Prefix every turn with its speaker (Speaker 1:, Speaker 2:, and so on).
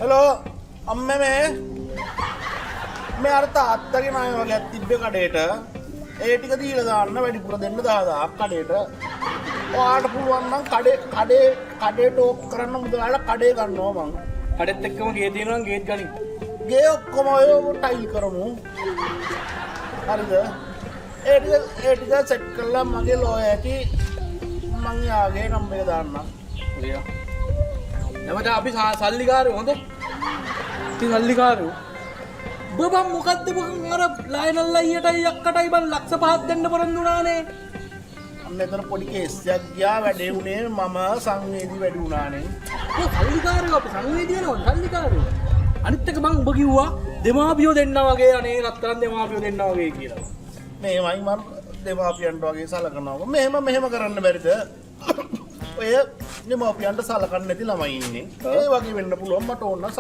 Speaker 1: Hello අම්මේ, මේ මේ අර තාත්තගේ ණය වගේක් තිබ්බේ කඩේට. ඒ ටික දීලා දාන්න, වැඩිපුර දෙන්න 10,000ක් කඩේට. ඔයාට පුළුවන් නම් කඩේ කඩේ කඩේ ටෝක් කරන්න මුදලාට කඩේ ගන්නවා මං.
Speaker 2: කඩෙත් එක්කම ගේ තියෙනවා නම් ගේත් ගනින්.
Speaker 1: ගේ ඔක්කොම ඔය ටයිල් කරමු. හරිද? ඒ ටික සෙට් කරලා මගේ ලෝය ඇති, මං යාගේ නම්බර් එක දාන්නම්.
Speaker 2: ඔය. එමට අපි සල්ලිකාරයෝ හොඳ. ඉතින් සල්ලිකාරයෝ. ඔබ බං මොකද්ද බං අර ලයනල් අයියටයි අක්කටයි බං ලක්ෂ 5ක් දෙන්න පොරොන්දු වුණානේ.
Speaker 1: අන්න එතන පොඩි කේස් එකක් ගියා. වැඩේ වුණේ මම සංවේදී වැඩි වුණානේ.
Speaker 2: ඔය සල්ලිකාරයෝ, අපි සංවේදී වෙනවද සල්ලිකාරයෝ? අනිත් එක බං උඹ කිව්වා දෙමාපියෝ දෙන්නා වගේ, අනේ රත්තරන් දෙමාපියෝ දෙන්නා වගේ කියලා.
Speaker 1: මෙහෙමයි, මං දෙමාපියන්ට වගේ සලකනවා. මෙහෙම මෙහෙම කරන්න බැරිද? ඔය දෙමාපියන්ට සලකන්නේ නැති ළමයි ඉන්නේ. ඒ වගේ වෙන්න පුළුවන්, මට ඕන නම්.